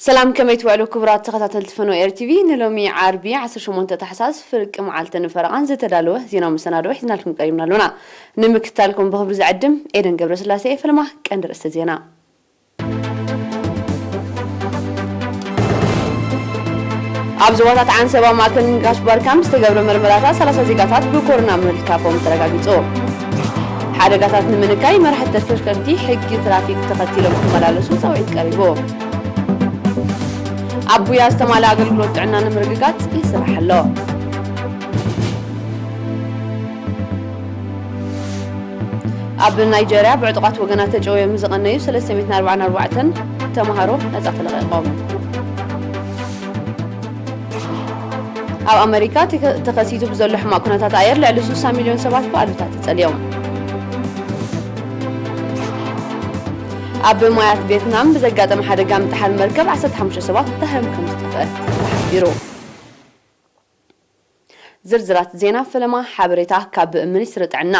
ሰላም፣ ከመይ ትውዕሉ ክቡራት ተኸታተልቲ ፈኖ ኤር ቲቪ? ንሎሚ ዓርቢ ዓሰርተ ሸሞንተ ታሕሳስ ፍርቂ መዓልትን ፈረቓን ዝተዳለወ ዜናዊ መሰናድኦ ሒዝናልኩም ቀሪብና ኣሎና። ንምክትታልኩም ብኽብሪ ዝዕድም ኤደን ገብረስላሴ እየ። ፈለማ ቀንዲ ርእስቲ ዜና። ኣብ ዞባታት ዓንሰባ፣ ማእከልን ጋሽ ባርካን ዝተገብረ መርመራታት ሰላሳ ዜጋታት ብኮሮና ምልካፎም ተረጋጊጹ። ሓደጋታት ንምንካይ መራሕቲ ተሽከርከርቲ ሕጊ ትራፊክ ተኸቲሎም ክመላለሱ ጻውዒት ቀሪቡ። ኣብ ቡያ ዝተማልአ ኣገልግሎት ጥዕና ንምርግጋጽ ይስራሕ ኣሎ። ኣብ ናይጀርያ ብዕጡቓት ወገናት ተጨውዮም ዝቐነዩ ሰለስተ ሚእትን ኣርባዓን ኣርባዕተን ተምሃሮ ነጻ ተለቒቖም። ኣብ ኣመሪካ ተከ-፣ ተኸሲቱ ብዘሎ ሕማቕ ኩነታት ኣየር ልዕሊ ስሳ ሚልዮን ሰባት ብኣሉታ ተጸልዮም። ኣብ ማያት ቪየትናም ብዘጋጠመ ሓደጋ ምጥሓል መርከብ ዓሰርተ ሓሙሽተ ሰባት ዳህዮም ከም ዝጠፍአ ተሓቢሩ። ዝርዝራት ዜና ፈለማ ሓበሬታ ካብ ሚኒስትሪ ጥዕና።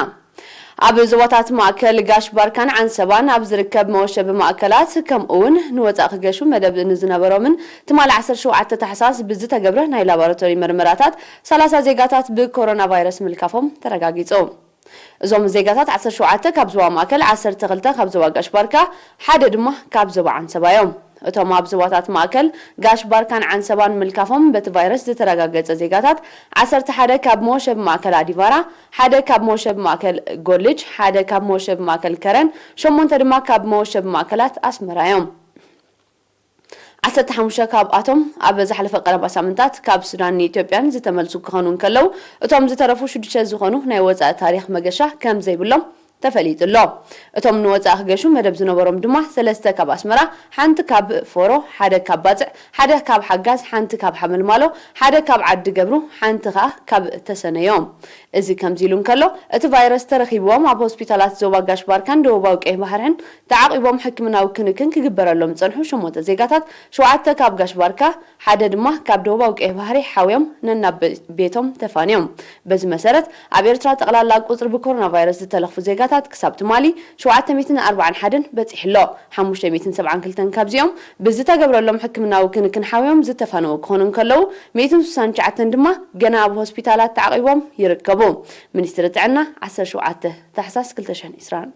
ኣብ ዞባታት ማእከል ጋሽ ባርካን ዓንሰባን ኣብ ዝርከብ መወሸቢ ማእከላት፣ ከምኡ እውን ንወጻኢ ክገሹ መደብ ንዝነበሮምን ትማሊ ዓሰርተ ሸውዓተ ታሕሳስ ብዝተገብረ ናይ ላቦራቶሪ መርመራታት ሰላሳ ዜጋታት ብኮሮና ቫይረስ ምልካፎም ተረጋጊጹ። እዞም ዜጋታት ዓሰርተ ሸውዓተ ካብ ዞባ ማእከል፣ ዓሰርተ ክልተ ካብ ዞባ ጋሽ ባርካ፣ ሓደ ድማ ካብ ዞባ ዓንሰባ እዮም። እቶም ኣብ ዞባታት ማእከል ጋሽ ባርካን ዓንሰባን ምልካፎም በቲ ቫይረስ ዝተረጋገጸ ዜጋታት፣ ዓሰርተ ሓደ ካብ መወሸቢ ማእከል ኣዲቫራ፣ ሓደ ካብ መወሸቢ ማእከል ጎልጅ፣ ሓደ ካብ መወሸቢ ማእከል ከረን፣ ሸሞንተ ድማ ካብ መወሸቢ ማእከላት ኣስመራ እዮም። ዓሰርተ ሓሙሽተ ካብኣቶም ኣብ ዝሓለፈ ቀረባ ሳምንታት ካብ ሱዳን ንኢትዮጵያን ዝተመልሱ ክኾኑ እንከለዉ፣ እቶም ዝተረፉ ሽዱሽተ ዝኾኑ ናይ ወጻኢ ታሪኽ መገሻ ከም ዘይብሎም ተፈሊጡ ኣሎ። እቶም ንወጻኢ ክገሹ መደብ ዝነበሮም ድማ ሰለስተ ካብ ኣስመራ፣ ሓንቲ ካብ ፎሮ፣ ሓደ ካብ ባጽዕ፣ ሓደ ካብ ሓጋዝ፣ ሓንቲ ካብ ሓመልማሎ፣ ሓደ ካብ ዓዲ ገብሩ፣ ሓንቲ ከኣ ካብ ተሰነዮም። እዚ ከምዚ ኢሉ እንከሎ፣ እቲ ቫይረስ ተረኺብዎም ኣብ ሆስፒታላት ዞባ ጋሽ ባርካን ደቡባዊ ቀይሕ ባሕርን ተዓቒቦም ሕክምናዊ ክንክን ክግበረሎም ዝጸንሑ ሸሞንተ ዜጋታት፣ ሸውዓተ ካብ ጋሽ ባርካ፣ ሓደ ድማ ካብ ደቡባዊ ቀይሕ ባሕሪ ሓውዮም ነናብ ቤ-፣ ቤቶም ተፋንዮም። በዚ መሰረት፣ ኣብ ኤርትራ ጠቕላላ ቁጽሪ ብኮሮና ቫይረስ ዝተለኽፉ ዜጋታት ክሳብ ትማሊ ሸውዓተ ሚእትን ኣርባዓን ሓደን በጺሑ ኣሎ። ሓሙሽተ ሚእትን ሰብዓን ክልተን ካብዚኦም ብዝተገብረሎም ሕክምናዊ ክንክን ሓውዮም ዝተፋነዉ ክኾኑ እንከለዉ፣ ሚእትን ስሳን ትሽዓተን ድማ ገና ኣብ ሆስፒታላት ተዓቒቦም ይርከቡ። ሚኒስትሪ ጥዕና፣ ዓሰርተ ሸውዓተ ታሕሳስ ክልተ ሽሕን ዕስራን።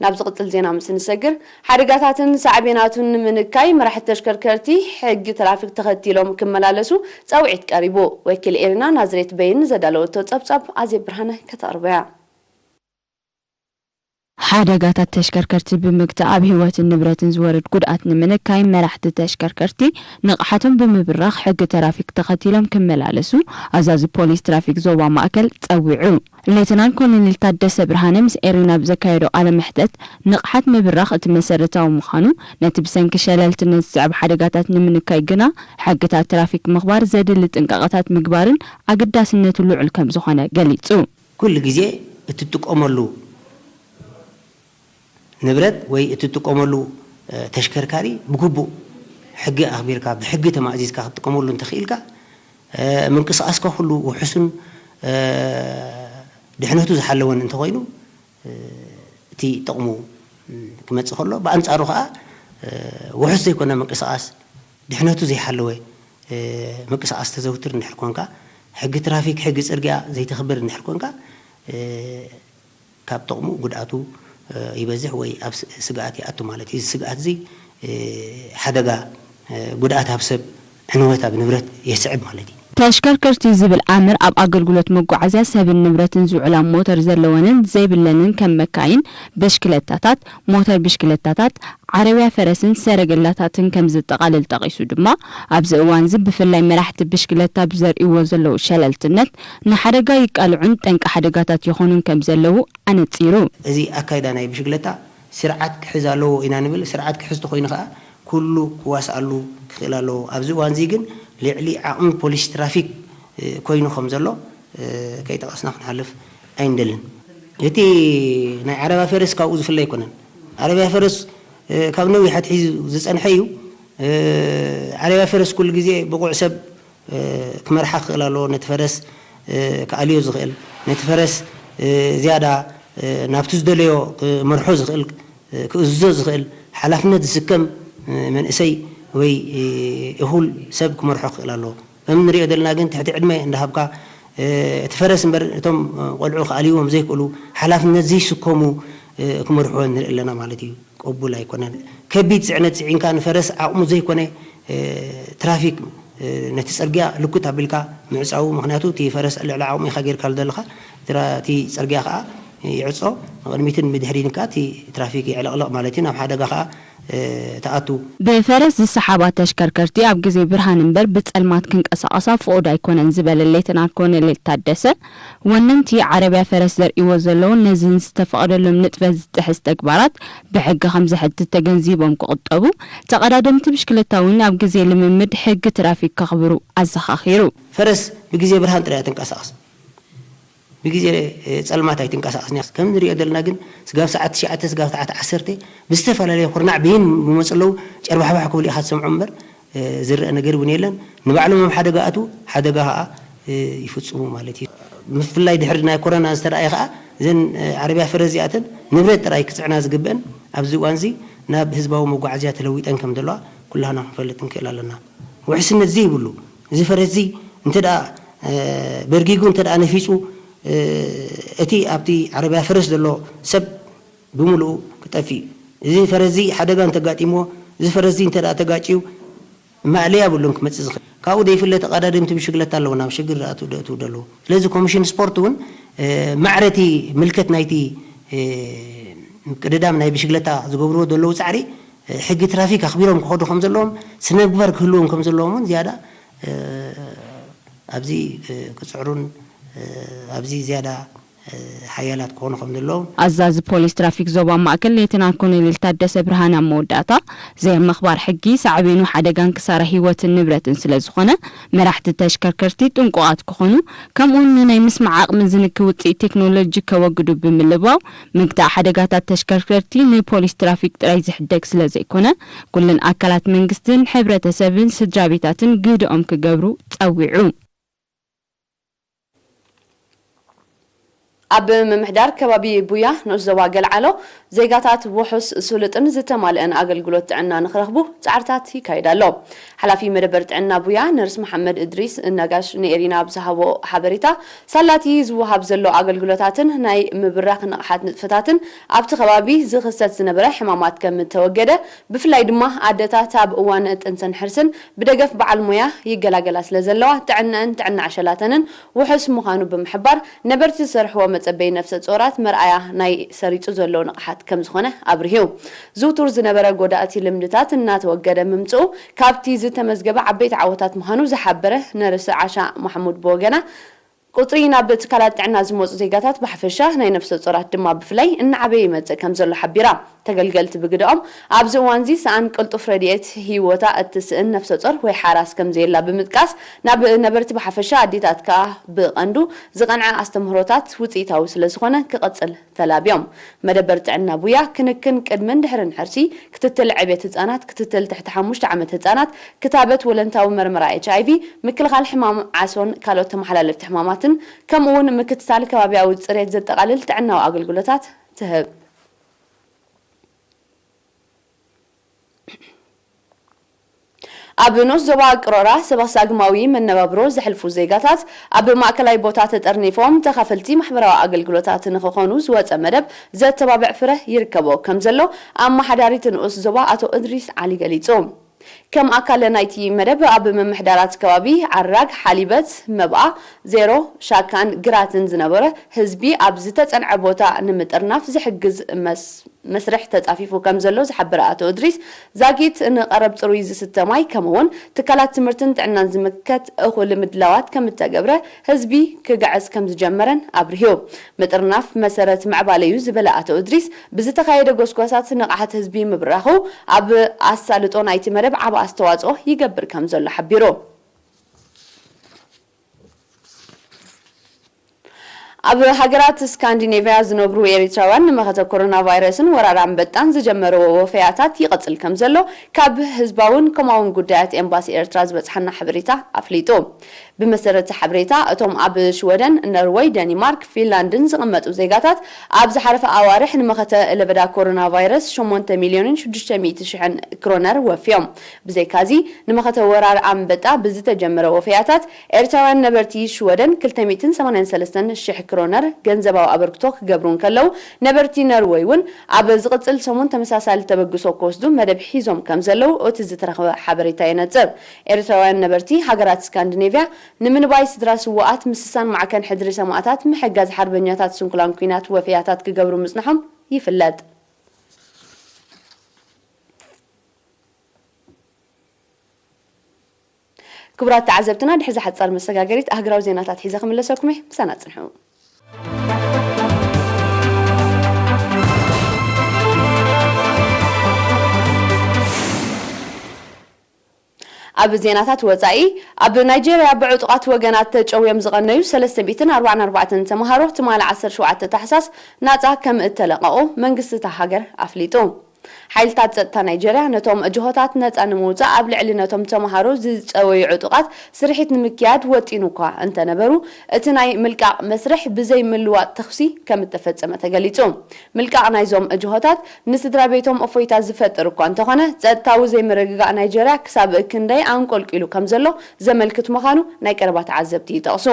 ናብ ዝቕጽል ዜና ምስ እንሰግር፣ ሓደጋታትን ሳዕቤናቱን ንምንካይ መራሕቲ ተሽከርከርቲ ሕጊ ትራፊክ ተኸቲሎም ክመላለሱ ጻውዒት ቀሪቡ። ወኪል ኤሪና ናዝሬት በይን ዘዳለወቶ ጸብጻብ ኣዜብ ብርሃነ ከተቕርቦ እያ። ሓደጋታት ተሽከርከርቲ ብምግታእ ኣብ ህይወትን ንብረትን ዝወርድ ጉድኣት ንምንካይ መራሕቲ ተሽከርከርቲ ንቕሓቶም ብምብራኽ ሕጊ ትራፊክ ተኸቲሎም ክመላለሱ ኣዛዚ ፖሊስ ትራፊክ ዞባ ማእከል ጸዊዑ። ሌተናል ኮሎኔል ታደሰ ብርሃነ ምስ ኤሪና ብዘካየዶ ቃለ መሕተት፣ ንቕሓት ምብራኽ እቲ መሰረታዊ ምዃኑ፣ ነቲ ብሰንኪ ሸለልትነት ዝስዕብ ሓደጋታት ንምንካይ ግና፣ ሕግታት ትራፊክ ምኽባር ዘድሊ ጥንቃቐታት ምግባርን ኣገዳስነቱ ልዑል ከም ዝኾነ ገሊጹ። ኩሉ ግዜ እትጥቀመሉ ንብረት ወይ እትጥቀመሉ፣ እ፣ ተሽከርካሪ ብግቡእ ሕጊ ኣኽቢርካ፣ ብሕጊ ተማእዚዝካ ክትጥቀመሉ እንተኽኢልካ፣ እ፣ ምንቅስቓስካ ኩሉ ውሑስን፣ እ፣ ድሕነቱ ዝሓለወን እንተኾይኑ፣ እ፣ እቲ ጥቕሙ፣ እ፣ ክመጽእ ከሎ፣ ብኣንጻሩ ኸኣ፣ እ፣ ውሑስ ዘይኮነ ምንቅስቓስ፣ ድሕነቱ ዘይሓለወ፣ እ፣ ምንቅስቓስ ተዘውትር እንድሕር ኮንካ፣ ሕጊ ትራፊክ፣ ሕጊ ጽርግያ ዘይተኽብር እንድሕር ኮንካ፣ እ፣ ካብ ጥቕሙ ጉድኣቱ፣ እ፣ ይበዝሕ ወይ ኣብ ስ-፣ ስግኣት ይኣቱ ማለት እዩ። እዚ ስግኣት እዚ፣ እ፣ ሓደጋ፣ እ፣ ጉድኣት ኣብ ሰብ፣ ዕንወት ኣብ ንብረት የስዕብ ማለት እዩ። ተሽከርከርቲ ዝብል ኣምር ኣብ ኣገልግሎት መጓዓዝያ ሰብን ንብረትን ዝውዕላ ሞተር ዘለወንን ዘይብለንን ከም መካይን፣ ብሽክለታታት፣ ሞተር ብሽክለታታት፣ ዓረብያ ፈረስን ሰረገላታትን ከም ዘጠቓልል ጠቒሱ ድማ፣ ኣብዚ እዋንዚ ብፍላይ መራሕቲ ብሽክለታ ብዘርእይዎ ዘለዉ ሸለልትነት ንሓደጋ ይቃልዑን ጠንቂ ሓደጋታት ይኾኑን ከም ዘለዉ ኣነጺሩ። እዚ ኣካይዳ ናይ ብሽክለታ ስርዓት ክሕዝ ኣለዎ ኢና ንብል። ስርዓት ክሕዝ ተኾይኑ ኸኣ ኩሉ ክዋስኣሉ ክኽእል ኣለዎ። ኣብዚ እዋንዚ ግን ልዕሊ ዓቕሚ ፖሊስ ትራፊክ፣ እ፣ ኮይኑ ከም ዘሎ፣ እ፣ ከይጠቐስና ክንሓልፍ ኣይንደልን። እቲ ናይ ዓረብያ ፈረስ ካብኡ ዝፍለ ኣይኮነን። ዓረብያ ፈረስ፣ እ፣ ካብ ነዊሕ ኣትሒዙ ዝጸንሐ እዩ። እ፣ ዓረብያ ፈረስ ኩሉ ግዜ ብቑዕ ሰብ፣ እ፣ ክመርሓ ክኽእል ኣለዎ። ነቲ ፈረስ፣ እ፣ ክኣልዮ ዝኽእል፣ ነቲ ፈረስ፣ እ፣ ዝያዳ፣ ናብቲ ዝደለዮ ክመርሖ ዝኽእል፣ ክእዝዞ ዝኽእል፣ ሓላፍነት ዝስከም መንእሰይ ወይ እኹል ሰብ ክመርሖ ክኽእል ኣለዎ። ከም እንሪኦ ዘለና ግን ትሕቲ ዕድመ እንዳሃብካ እቲ ፈረስ እምበር እቶም ቆልዑ ክኣልይዎም ዘይክእሉ ሓላፍነት ዘይስከሙ ክመርሕዎ ንርኢ ኣለና ማለት እዩ። ቅቡል ኣይኮነን። ከቢድ ፅዕነት ፅዒንካ ንፈረስ ዓቕሙ ዘይኮነ ትራፊክ ነቲ ፅርግያ ልኩት ኣቢልካ ምዕፃዉ፣ ምክንያቱ እቲ ፈረስ ልዕሊ ዓቕሙ ኢኻ ጌርካሉ ዘለኻ፣ እቲ ጽርግያ ከኣ ይዕጾ፣ ንቕድሚትን ብድሕሪን ከኣ እቲ ትራፊክ ይዕለቕለቕ ማለት እዩ፣ ናብ ሓደጋ ከኣ ትኣቱ። ብፈረስ ዝሰሓባ ተሽከርከርቲ ኣብ ግዜ ብርሃን እምበር ብጸልማት ክንቀሳቐሳ ፍቑድ ኣይኮነን ዝበለ ሌተናል ኮሎኔል ታደሰ፣ ወነንቲ ዓረብያ ፈረስ ዘርእይዎ ዘለዉ ነዚ ንዝተፈቐደሎም ንጥፈት ዝጥሕስ ተግባራት ብሕጊ ከምዘሕትት ተገንዚቦም ክቑጠቡ፣ ተቐዳደምቲ ብሽክለታ እውን ኣብ ግዜ ልምምድ ሕጊ ትራፊክ ከኽብሩ ኣዘኻኺሩ። ፈረስ ብግዜ ብርሃን ጥራይ እያ ትንቀሳቐስ። ብግዜ ጸልማት ኣይትንቀሳቐስን እያ። ከም ንሪኦ ዘለና ግን ስጋብ ሰዓት ትሽዓተ ስጋብ ሰዓት ዓሰርተ ብዝተፈላለየ ኩርናዕ ብይን ይመፁ ኣለዉ። ጨርባሕባሕ ክብሉ ኢኻ ትሰምዖም እምበር ዝረአ ነገር እውን የለን። ንባዕሎም ኣብ ሓደጋ ኣትዉ ሓደጋ ከዓ ይፍፅሙ ማለት እዩ። ብፍላይ ድሕሪ ናይ ኮረና ዝተረኣየ ከዓ እዘን ዓረብያ ፈረስ እዚኣተን ንብረት ጥራይ ክፅዕና ዝግበአን ኣብዚ እዋን እዚ ናብ ህዝባዊ መጓዓዝያ ተለዊጠን ከም ዘለዋ ኩላህና ክንፈልጥ ንክእል ኣለና። ውሕስነት ዘይብሉ እዚ ፈረስ እዚ እንተ ደኣ በርጊጉ እንተ ደኣ ነፊጹ እቲ ኣብቲ ዓረብያ ፈረስ ዘሎ ሰብ ብምሉኡ ክጠፍእ እዩ። እዚ ፈረስ እዚ ሓደጋ እንተጋጢምዎ፣ እዚ ፈረስ እዚ እንተ ደኣ ተጋጭዩ ማእለያ የብሉን ክመጽእ ዝኽእል። ካብኡ ዘይፍለ ተቐዳደምቲ ብሽግለታ ኣለዉ ናብ ሽግር ዝኣትዉ ደእትዉ ደለዉ። ስለዚ ኮሚሽን ስፖርት እውን ማዕረ እቲ ምልከት ናይቲ ምቅድዳም ናይ ብሽግለታ ዝገብርዎ ዘለዉ ጻዕሪ ሕጊ ትራፊክ ኣኽቢሮም ክኸዱ ከም ዘለዎም ስነ ምግባር ክህልዎም ከም ዘለዎም እውን ዝያዳ ኣብዚ ክፅዕሩን ኣብዚ ዝያዳ ሓያላት ክኾኑ ከም ዘለዎም። ኣዛዚ ፖሊስ ትራፊክ ዞባ ማእከል ሌተናል ኮሎኔል ታደሰ ብርሃነ ኣብ መወዳእታ፣ ዘየምኽባር ሕጊ ሳዕቤኑ ሓደጋን ክሳራ ህይወትን ንብረትን ስለ ዝኾነ፣ መራሕቲ ተሽከርከርቲ ጥንቁቓት ክኾኑ፣ ከምኡውን ንናይ ምስማዕ ዓቕሚ ዝንኪ ውፅኢት ቴክኖሎጂ ከወግዱ ብምልባው፣ ምግታእ ሓደጋታት ተሽከርከርቲ ንፖሊስ ትራፊክ ጥራይ ዝሕደግ ስለ ዘይኮነ፣ ኩለን ኣካላት መንግስትን ሕብረተሰብን ስድራቤታትን ግህደኦም ክገብሩ ጸዊዑ። ኣብ ምምሕዳር ከባቢ ቡያ ንኡስ ዞባ ገልዓሎ ዜጋታት ውሑስ፣ ስሉጥን ዝተማልአን ኣገልግሎት ጥዕና ንኽረኽቡ ፃዕርታት ይካየድ ኣሎ። ሓላፊ መደበር ጥዕና ቡያ ነርስ መሓመድ እድሪስ ነጋሽ ንኤሪና ኣብ ዝሃቦ ሓበሬታ፣ ሳላቲ ዝወሃብ ዘሎ ኣገልግሎታትን ናይ ምብራኽ ንቕሓት ንጥፈታትን ኣብቲ ከባቢ ዝኽሰት ዝነበረ ሕማማት ከም እተወገደ፣ ብፍላይ ድማ ኣደታት ኣብ እዋን ጥንሰን ሕርስን ብደገፍ በዓል ሞያ ይገላገላ ስለ ዘለዋ ጥዕነአን ጥዕና ዕሸላተንን ውሑስ ምዃኑ ብምሕባር፣ ነበርቲ ዝሰርሕዎ መጸበይ ነፍሰ ጾራት መርኣያ ናይ ሰሪጹ ዘሎ ንቕሓት ከም ዝኾነ ኣብሪሁ። ዝውቱር ዝነበረ ጎዳእቲ ልምድታት እናተወገደ ምምጽኡ ካብቲ ዝተመዝገበ ዓበይቲ ዓወታት ምዃኑ ዝሓበረ ነርስ ዓሻ ማሕሙድ ብወገና፣ ቁጽሪ ናብ ትካላት ጥዕና ዝመጹ ዜጋታት ብሓፈሻ ናይ ነፍሰ ጾራት ድማ ብፍላይ እናዓበየ ይመጽእ ከም ዘሎ ሓቢራ። ተገልገልቲ ብግደኦም፣ ኣብዚ እዋንዚ ሰኣን ቅልጡፍ ረድኤት ህይወታ እትስእን ነፍሰ ጾር ወይ ሓራስ ከም ዘየላ ብምጥቃስ፣ ናብ ነበርቲ ብሓፈሻ ኣዴታት ከኣ ብቐንዱ ዝቐንዐ ኣስተምህሮታት ውጽኢታዊ ስለ ዝኾነ ክቐጽል ተላብዮም። መደበር ጥዕና ቡያ ክንክን ቅድምን ድሕርን ሕርሲ፣ ክትትል ዕብየት ህጻናት፣ ክትትል ትሕቲ ሓሙሽተ ዓመት ህጻናት፣ ክታበት ወለንታዊ መርመራ ኤች ኣይ ቪ፣ ምክልኻል ሕማም ዓሶን ካልኦት ተመሓላለፍቲ ሕማማትን፣ ከምኡውን ምክትታል ከባቢያዊ ጽሬት ዘጠቓልል ጥዕናዊ ኣገልግሎታት ትህብ። ኣብ ንኡስ ዞባ ቅሮራ ሰበኽሳግማዊ መነባብሮ ዘሕልፉ ዜጋታት ኣብ ማእከላይ ቦታ ተጠርኒፎም ተኻፈልቲ ማሕበራዊ ኣገልግሎታት ንኽኾኑ ዝወጸ መደብ ዘተባብዕ ፍረ ይርከቦ ከም ዘሎ ኣመሓዳሪት ንኡስ ዞባ ኣቶ እድሪስ ዓሊ ገሊጹ። ከም ኣካል ናይቲ መደብ ኣብ ምምሕዳራት ከባቢ ዓራግ፣ ሓሊበት፣ መብኣ፣ ዜሮ፣ ሻካን ግራትን ዝነበረ ህዝቢ ኣብ ዝተጸንዐ ቦታ ንምጥርናፍ ዝሕግዝ መስ መስርሕ ተጻፊፉ ከም ዘሎ ዝሓበረ ኣቶ እድሪስ፣ ዛጊት ንቐረብ ጽሩይ ዝስተ ማይ ከምኡውን ትካላት ትምህርትን ጥዕናን ዝምልከት እኹል ምድላዋት ከም እተገብረ፣ ህዝቢ ክግዕዝ ከም ዝጀመረን ኣብሪሁ። ምጥርናፍ መሰረት ምዕባለ እዩ ዝበለ ኣቶ እድሪስ፣ ብዝተኻየደ ጎስጓሳት ንቕሓት ህዝቢ ምብራኹ ኣብ ኣሳልጦ ናይቲ መደብ ዓቢ ኣስተዋጽኦ ይገብር ከም ዘሎ ሓቢሩ። ኣብ ሃገራት ስካንዲኔቭያ ዝነብሩ ኤሪትራውያን ንመኸተ ኮሮና ቫይረስን ወራር ኣንበጣን ዝጀመርዎ ወፈያታት ይቐጽል ከም ዘሎ ካብ ህዝባውን ኮማውን ጉዳያት ኤምባሲ ኤርትራ ዝበጽሓና ሓበሬታ ኣፍሊጡ። ብመሰረት ሓበሬታ፣ እቶም ኣብ ሽወደን፣ ነርወይ፣ ደኒማርክ፣ ፊንላንድን ዝቕመጡ ዜጋታት ኣብ ዝሓለፈ ኣዋርሕ ንመኸተ ለበዳ ኮሮና ቫይረስ ሸሞንተ ሚልዮንን ሽዱሽተ ሚእቲ ሽሕን ክሮነር ወፍዮም። ብዘይካዚ፣ ንመኸተ ወራር ኣንበጣ ብዝተጀመረ ወፈያታት፣ ኤርትራውያን ነበርቲ ሽወደን ክልተ ሚእትን ሰማንያን ሰለስተን ሽሕ ክሮነር ገንዘባዊ ኣበርክቶ ክገብሩ እንከለዉ፣ ነበርቲ ነርወይ እውን ኣብ ዝቕጽል ሰሙን ተመሳሳሊ ተበግሶ ክወስዱ መደብ ሒዞም ከም ዘለዉ እቲ ዝተረኽበ ሓበሬታ የነጽር። ኤርትራውያን ነበርቲ ሃገራት ስካንዲኔቭያ ንምንባይ ስድራ ስዉኣት፣ ምስሳን ማዕከን ሕድሪ ሰማእታት፣ ምሕጋዝ ሓርበኛታት ስንኩላን ኲናት ወፈያታት ክገብሩ ምጽንሖም ይፍለጥ። ክቡራት ተዓዘብትና፣ ድሕሪ እዛ ሓጻር መሰጋገሪት ኣህግራዊ ዜናታት ሒዘ ክምለሰኩም እየ። ምሳና ጽንሑ። ኣብ ዜናታት ወጻኢ፣ ኣብ ናይጄርያ ብዕጡቓት ወገናት ተጨውዮም ዝቐነዩ ሰለስተ ሚእትን ኣርባዓን ኣርባዕተን ተምሃሮ ትማሊ ዓሰርተ ሸውዓተ ታሕሳስ ናጻ ከም እተለቐቑ መንግስቲ እታ ሃገር ኣፍሊጡ። ሓይልታት ጸጥታ ናይጄርያ ነቶም ጅሆታት ነጻ ንምውጻእ ኣብ ልዕሊ ነቶም ተምሃሮ ዝጸወዩ ዕጡቓት ስርሒት ንምክያድ ወጢኑ እኳ እንተነበሩ፣ እቲ ናይ ምልቃቕ መስርሕ ብዘይ ምልዋጥ ተኹሲ ከም እተፈጸመ ተገሊጹ። ምልቃቕ ናይዞም ጅሆታት ንስድራ ቤቶም እፎይታ ዝፈጥር እኳ እንተኾነ፣ ጸጥታዊ ዘይምርግጋእ ናይጄርያ ክሳብ ክንደይ ኣንቆልቂሉ ከም ዘሎ ዘመልክት ምዃኑ ናይ ቀረባ ተዓዘብቲ ይጠቕሱ።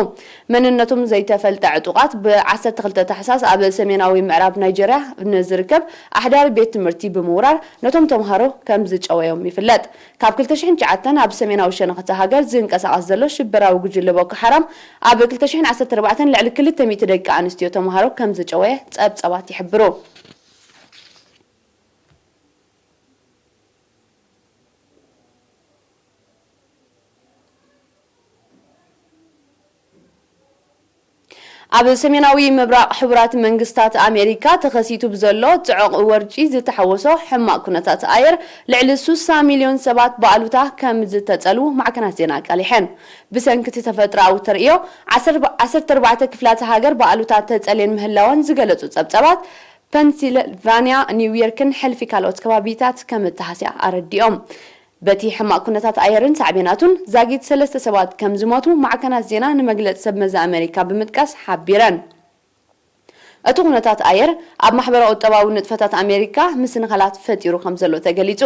መንነቶም ዘይተፈልጠ ዕጡቓት ብ ዓሰርተ ክልተ ታሕሳስ ኣብ ሰሜናዊ ምዕራብ ናይጄርያ ንዝርከብ ኣሕዳሪ ቤት ትምህርቲ ብምውራር ነቶም ተምሃሮ ከም ዝጨወዮም ይፍለጥ። ካብ ክልተ ሽሕን ትሽዓተን ኣብ ሰሜናዊ ሸነኽ እታ ሃገር ዝንቀሳቐስ ዘሎ ሽበራዊ ጉጅለ ቦኮ ሓራም፣ ኣብ ክልተ ሽሕን ዓሰርተ ኣርባዕተን ልዕሊ ክልተ ሚእቲ ደቂ ኣንስትዮ ተምሃሮ ከም ዝጨወየ ጸብጻባት ይሕብሩ። ኣብ ሰሜናዊ ምብራቕ ሕቡራት መንግስታት ኣሜሪካ ተኸሲቱ ብዘሎ ጽዑቕ ወርጪ ዝተሓወሶ ሕማቕ ኩነታት ኣየር፣ ልዕሊ ስሳ ሚልዮን ሰባት ብኣሉታ ከም ዝተጸልዉ ማዕከናት ዜና ኣቃሊሐን። ብሰንኪ እቲ ተፈጥሮኣዊ ተርእዮ፣ ዓሰርተ ኣርባዕተ ክፍላተ ሃገር ብኣሉታ ተጸልየን ምህላወን ዝገለጹ ጸብጻባት፣ ፐንሲልቫንያ፣ ኒውዮርክን ሕልፊ ካልኦት ከባቢታት ከም እተሃስያ ኣረዲኦም። በቲ ሕማቕ ኩነታት ኣየርን ሳዕቤናቱን ዛጊት ሰለስተ ሰባት ከም ዝሞቱ ማዕከናት ዜና ንመግለጺ ሰብ መዚ ኣሜሪካ ብምጥቃስ ሓቢረን። እቲ ኩነታት ኣየር ኣብ ማሕበረ-ቁጠባዊ ንጥፈታት ኣሜሪካ ምስንኻላት ፈጢሩ ከም ዘሎ ተገሊጹ።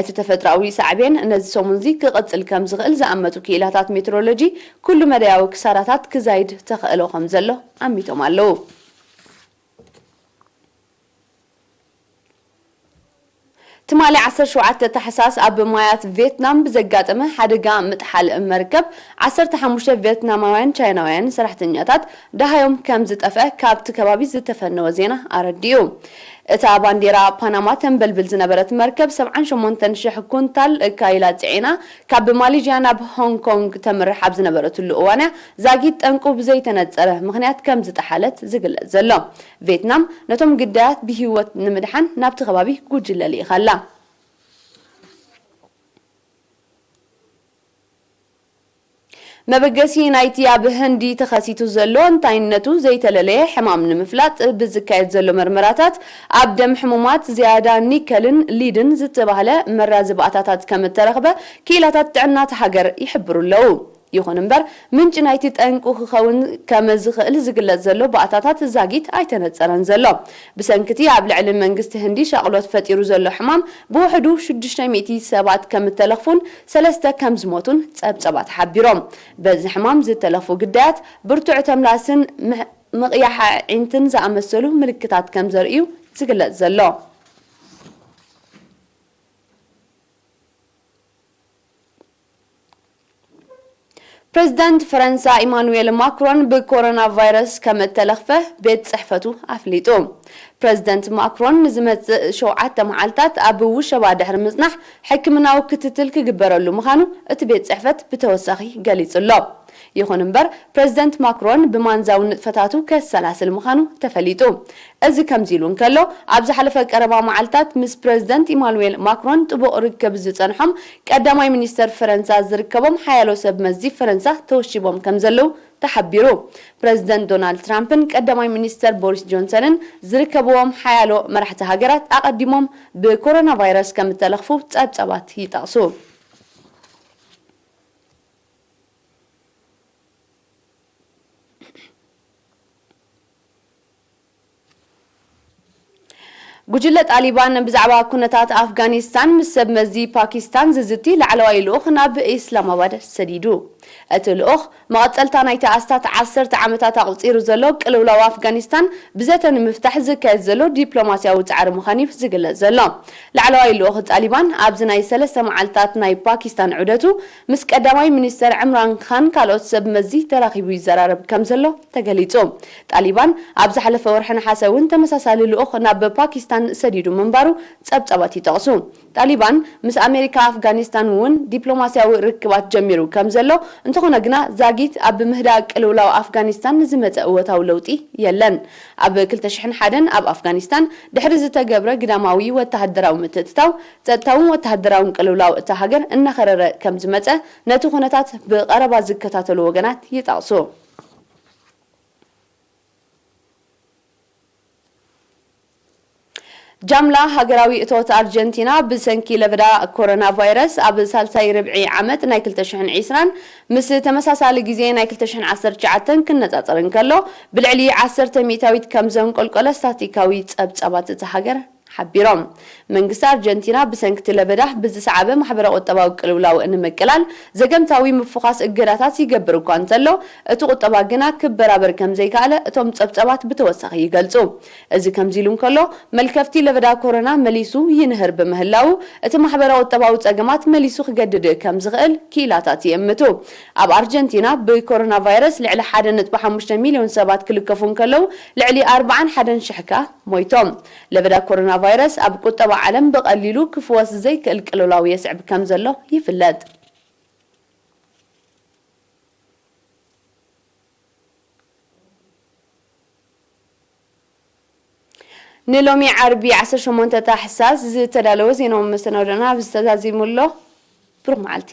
እቲ ተፈጥሮኣዊ ሳዕቤን ነዚ ሰሙንዚ ክቕጽል ከም ዝኽእል ዝኣመቱ ክኢላታት ሜትሮሎጂ፣ ኩሉ መዳያዊ ክሳራታት ክዛይድ ተኽእሎ ከም ዘሎ ኣሚቶም ኣለዉ። ትማሊ ዓሰርተ ሸውዓተ ታሕሳስ ኣብ ማያት ቬትናም ብዘጋጠመ ሓደጋ ምጥሓል መርከብ፣ ዓሰርተ ሓሙሽተ ቬትናማውያን ቻይናውያን ሰራሕተኛታት ደሃዮም ከም ዝጠፍአ ካብቲ ከባቢ ዝተፈነወ ዜና ኣረዲኡ። እታ ባንዴራ ፓናማ ተንበልብል ዝነበረት መርከብ፣ ሰብዓን ሸሞንተን ሽሕ ኩንታል ካይላ ጽዒና ካብ ማሌዥያ ናብ ሆንግ ኮንግ ተምርሕ ኣብ ዝነበረትሉ እዋን እያ ዛጊት ጠንቁ ብዘይተነጸረ ምኽንያት ከም ዝጠሓለት ዝግለጽ ዘሎ። ቬትናም ነቶም ግዳያት ብህይወት ንምድሓን ናብቲ ከባቢ ጉጅለ ልኢኻ ኣላ። መበገሲ ናይቲ ኣብ ህንዲ ተኸሲቱ ዘሎ እንታይነቱ ዘይተለለየ ሕማም ንምፍላጥ ብዝካየድ ዘሎ መርመራታት፣ ኣብ ደም ሕሙማት ዝያዳ ኒከልን ሊድን ዝተባህለ መራዚ ባእታታት ከም እተረኽበ ክኢላታት ጥዕና እታ ሃገር ይሕብሩ ኣለዉ። ይኹን እምበር፣ ምንጪ ናይቲ ጠንቁ ክኸውን ከም ዝኽእል ዝግለጽ ዘሎ ባእታታት ዛጊት ኣይተነጸረን ዘሎ። ብሰንኪ እቲ ኣብ ልዕሊ መንግስቲ ህንዲ ሻቕሎት ፈጢሩ ዘሎ ሕማም፣ ብውሕዱ ሽዱሽተ ሚእቲ ሰባት ከም እተለኽፉን ሰለስተ ከም ዝሞቱን ጸብጸባት ሓቢሮም። በዚ ሕማም ዝተለኽፉ ግዳያት፣ ብርቱዕ ተምላስን ምሕ-፣ ምቕያሕ ኣዒንትን ዝኣመሰሉ ምልክታት ከም ዘርእዩ ዝግለጽ ዘሎ። ፕሬዝዳንት ፈረንሳ ኢማኑኤል ማክሮን ብኮሮና ቫይረስ ከም እተለኽፈ ቤት ጽሕፈቱ ኣፍሊጡ። ፕሬዝዳንት ማክሮን ንዝመጽእ ሸውዓተ መዓልታት ኣብ ውሸባ ድሕሪ ምጽናሕ ሕክምናዊ ክትትል ክግበረሉ ምዃኑ እቲ ቤት ጽሕፈት ብተወሳኺ ገሊጹ ኣሎ። ይኹን እምበር፣ ፕረዚደንት ማክሮን ብማንዛዊ ንጥፈታቱ ከሰላስል ምዃኑ ተፈሊጡ። እዚ ከምዚ ኢሉ እንከሎ፣ ኣብ ዝሓለፈ ቀረባ መዓልታት ምስ ፕረዚደንት ኢማኑኤል ማክሮን ጥቡቕ ርክብ ዝጸንሖም ቀዳማይ ሚኒስተር ፈረንሳ ዝርከቦም ሓያሎ ሰብ መዚ ፈረንሳ ተወሺቦም ከም ዘለዉ ተሓቢሩ። ፕረዚደንት ዶናልድ ትራምፕን ቀዳማይ ሚኒስተር ቦሪስ ጆንሰንን ዝርከብዎም ሓያሎ መራሕቲ ሃገራት ኣቐዲሞም ብኮሮና ቫይረስ ከም እተለኽፉ ጸብጻባት ይጠቕሱ። ጉጅለ ጣሊባን ብዛዕባ ኩነታት ኣፍጋኒስታን ምስ ሰብ መዚ ፓኪስታን ዝዝቲ ላዕለዋይ ልኡኽ ናብ ኢስላማባድ ሰዲዱ። እቲ ልኡኽ፣ መቐጸልታ ናይቲ ኣስታት ዓሰርተ ዓመታት ኣቑጺሩ ዘሎ ቅልውላው ኣፍጋኒስታን ብዘተ ንምፍታሕ ዝካየድ ዘሎ ዲፕሎማስያዊ ጻዕሪ ምዃኑ እዩ ዝግለጽ ዘሎ። ላዕለዋይ ልኡኽ ጣሊባን ኣብዚ ናይ ሰለስተ መዓልታት ናይ ፓኪስታን ዑደቱ ምስ ቀዳማይ ሚኒስተር ዕምራን ካን ካልኦት ሰብ መዚ ተራኺቡ ይዘራረብ ከም ዘሎ ተገሊጹ። ጣሊባን ኣብ ዝሓለፈ ወርሒ ነሓሰ እውን ተመሳሳሊ ልኡኽ ናብ ፓኪስታን ሰዲዱ ምንባሩ ጸብጻባት ይጠቕሱ። ጣሊባን ምስ ኣሜሪካ ኣፍጋኒስታን እውን ዲፕሎማስያዊ ርክባት ጀሚሩ ከም ዘሎ፣ እንተኾነ ግና ዛጊት ኣብ ምህዳእ ቅልውላው ኣፍጋኒስታን ንዝመጸ እወታዊ ለውጢ የለን። ኣብ ክልተ ሽሕን ሓደን ኣብ ኣፍጋኒስታን ድሕሪ ዝተገብረ ግዳማዊ ወተሃደራዊ ምትእትታው፣ ጸጥታውን ወተሃደራውን ቅልውላው እታ ሃገር እናኸረረ ከም ዝመጸ፣ ነቲ ኩነታት ብቐረባ ዝከታተሉ ወገናት ይጠቕሱ። ጃምላ ሃገራዊ እቶት ኣርጀንቲና ብሰንኪ ለበዳ ኮሮና ቫይረስ ኣብ ሳልሳይ ርብዒ ዓመት ናይ ክልተ ሽሕን ዕስራን ምስ ተመሳሳሊ ግዜ ናይ ክልተ ሽሕን ዓሰርተ ትሽዓተን ክነጻጸር እንከሎ፣ ብልዕሊ ዓሰርተ ሚእታዊት ከም ዘንቆልቆለ ስታቲካዊ ጸብጻባት እታ ሃገር ሓቢሮም። መንግስቲ ኣርጀንቲና ብሰንኪ እቲ ለበዳ ብዝሰዓበ ማሕበረ ቁጠባዊ ቅልውላው ንምቅላል ዘገምታዊ ምፍዃስ እገዳታት ይገብር እኳ እንተሎ፣ እቲ ቁጠባ ግና ክበራበር ከም ዘይከኣለ እቶም ጸብጻባት ብተወሳኺ ይገልጹ። እዚ ከምዚ ኢሉ እንከሎ፣ መልከፍቲ ለበዳ ኮሮና መሊሱ ይንህር ብምህላው፣ እቲ ማሕበረ ቁጠባዊ ጸገማት መሊሱ ክገድድ ከም ዝኽእል ክኢላታት ይእምቱ። ኣብ ኣርጀንቲና ብኮሮና ቫይረስ ልዕሊ ሓደ ነጥቢ ሓሙሽተ ሚልዮን ሰባት ክልከፉ እንከለዉ፣ ልዕሊ ኣርባዓን ሓደን ሽሕ ከኣ ሞይቶም። ለበዳ ኮሮና ቫይረስ ኣብ ቁጠባ ዓለም ብቐሊሉ ክፍወስ ዘይክእል ቅልውላው የስዕብ ከም ዘሎ ይፍለጥ። ንሎሚ ዓርቢ ዓሰርተ ሸሞንተ ታሕሳስ ዝተዳለወ ዜናዊ መሰናዶና ኣብዚ ተዛዚሙ ኣሎ። ብሩኽ መዓልቲ።